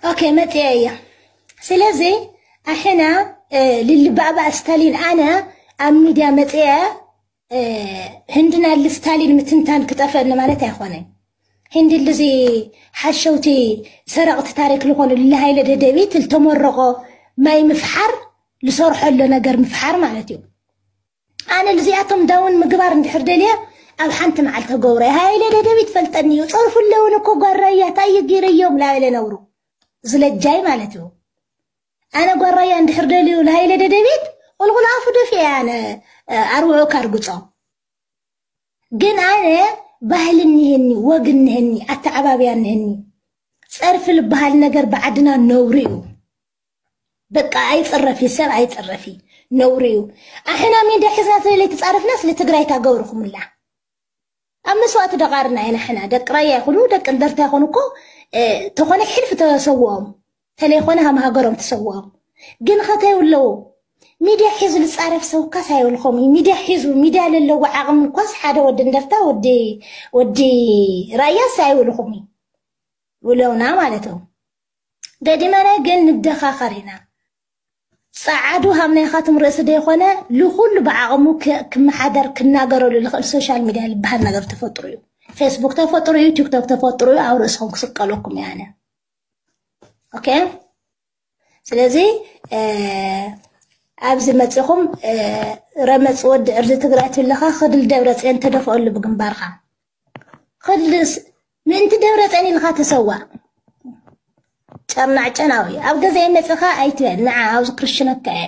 ኦኬ፣ መጽየ እየ። ስለዚ ኣሕና ልልባእባእ ስታሊን፣ ኣነ ኣብ ሚድያ መጽየ ህንድና ልስታሊን ምትንታን ክጠፈኒ ማለት ኣይኮነን። ህንዲ ልዚ ሓሸውቲ ሰረቕቲ ታሪክ ልኾኑ ልሃይለ ደደቢት ልተመረቆ ማይ ምፍሓር፣ ልሰርሖ ኣሎ ነገር ምፍሓር ማለት እዩ። ኣነ ልዚኣቶም ዳውን ምግባር እንድሕር ደልየ ኣብ ሓንቲ መዓልቲ ገብረ ሃይለ ደደቢት ፈልጠኒ እዩ። ጸርፉ ኣለውን እኮ ጓራያ ታይ ይጊር እዮም ላበለ ነውሩ ዝለጃይ ማለት እዩ። ኣነ ጓራያ እንድሕር ደልዩ ለሃይለ ደደቢት ቁልቁል ኣፉ ደፊ ኣነ ኣርውዑ ካርግጾ። ግን ኣነ ባህል እኒህኒ፣ ወግ እኒህኒ፣ ኣተዓባብያ እኒህኒ። ጸርፊ ልበሃል ነገር ብዓድና ነውሪ እዩ። በቃ ኣይጽረፊ፣ ሰብ ኣይጽረፊ፣ ነውሪ እዩ። ኣሕና ሚንዳ ሒዝና ስለለይ ትጻረፍና ስለ ትግራይ ታገብርኩምላ ኣብ መስዋእቲ ደቓርና ኢና ሕና ደቂ ራያ ይኹኑ ደቂ እንደርታ ይኹኑ እኮ ተኾነ ሕልፊ ተሰውኦም ተለይኮነ ሃም ሃገሮም ተሰውኦም። ግን ኸተይ ኣለዉ ሚድያ ሒዙ ልጻረፍ ሰብ እኳስ ኣይብልኹም እዩ። ሚድያ ሒዙ ሚድያ ለለዎ ዓቕሚ እኳስ ሓደ ወዲ እንደርታ ወዲ ወዲ ራያስ ኣይብልኹም እዩ ውለውና ማለት እዩ። ገዲመና ግን ንደኻኸር ኢና። ጸዓዱ ሃም ናይኻትም ርእሲ ደይኮነ ልኹሉ ብዓቕሙ ክመሓደር ክናገረሉ ልኽእል ሶሻል ሚድያ ልበሃል ነገር ተፈጥሩ እዩ። ፌስቡክ ተፈጥሩ እዩ፣ ቲክቶክ ተፈጥሩ እዩ። ኣብ ርእስኹም ክስቀለኩም እየ ኣነ። ኦኬ፣ ስለዚ ኣብዚ መፂኹም ረመፅ ወዲ ዕርዚ ትግራይ ትብለኻ ክድል ደብረ ፅዮን ተደፍኦሉ ብግንባርካ ክድልስ ምእንቲ ደብረ ፅዮን ኢልካ ተሰዋእ። ጨርናዕ ጨናዊ ኣብ ገዛይ መፅኻ ኣይትበል። ንዓ ኣብዚ ክርሽነካ እየ።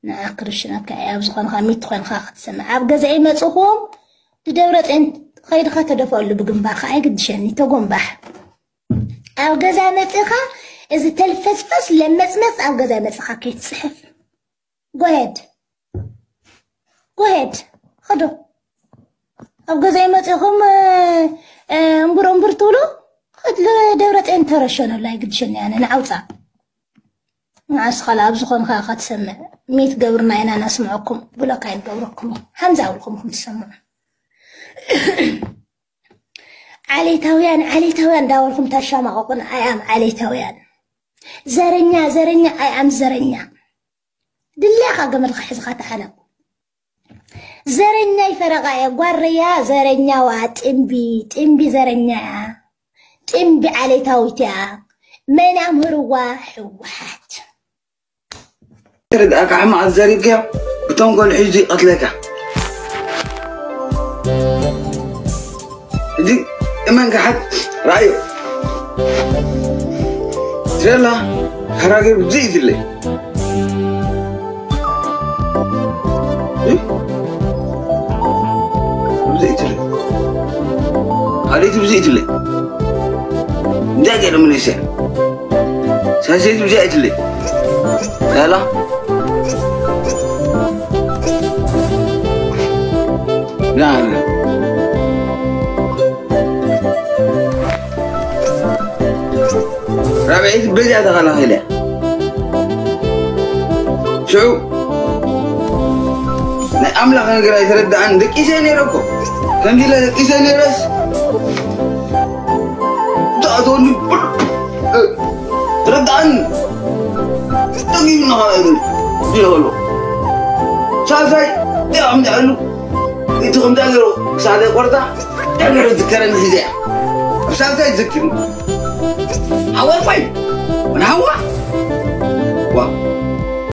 ንዓ ክርሽነካ እየ። ኣብ ዝኾንካ ሚት ኮይንካ ክትሰምዕ ኣብ ገዛይ መፅኹም ንደብረ ፅዮን ከይድካ ተደፈሉ ብግንባርካ ኣይግድሸኒ። ተጎንባሕ ኣብ ገዛ መፅኻ እዚ ተልፈስፈስ ለመፅመፅ ኣብ ገዛ መፅኻ ከይትፅሕፍ። ጎሄድ ጎሄድ ኸዶ ኣብ ገዛይ መፂኹም እምቡር እምቡር ትብሉ። ደብረ ፅዮን ተረሸነሉ ኣይግድሸኒ ኣነ ንዓውፃ ንዓስ ኻላ ኣብ ዝኾንካ ኢኻ ትሰምዕ። ሚት ገብርና ኢና ነስምዐኩም ብሎክ ኣይንገብረኩም። ሓምዛ ውልኩም ትሰምዑ። ዓሌታውያን ዓሌታውያን እንዳበልኩም ታሻማቐቁን ኣያም ዓሌታውያን። ዘረኛ ዘረኛ ኣያም ዘረኛ። ድሌኻ ገመድካ ሒዝካ ተሓነቕ። ዘረኛ ይፈረቓ እያ ጓረያ ዘረኛዋ ጥምቢ ጥምቢ ዘረኛ እያ። ጥምቢ ዓሌታዊት እያ። መን ኣምህርዋ? ህወሓት። ተረድኣካ ሕማቕ ዘሪብካዮ ብተንኮል ሒዙ ይቐትለካ። እዚ እመን ክሓት ራእዮ ትረላ ሓራገር ብዘይ ዝለይ ብዘይ ትለይ ሓደይቲ ብዘይ ትለይ እንታይ ገለ መለስያ ሳሰይቲ ብዘይ ኣይትለይ ላላ ላላ ራብዐይቲ በዚኣ ተኸላኺለ ሽዑ ናይ ኣምላኽ ነገር ኣይተረድኣን ደቂሰ ነይረ እኮ ከምዚ ኢለ ደቂሰ ነይረስ ተኣተወኒ ተረድኣን ጠሚምና ይበሎ ሳልሳይ ዲኣ ምዳእሉ እቲ ከምዳ ገይሩ ክሳደ ቆርጣ ደገረ ዝከረኒ ጊዜ እያ ኣብ ሳልሳይ ዝክር ሓወር ኮይኑ ወደ ሓዋ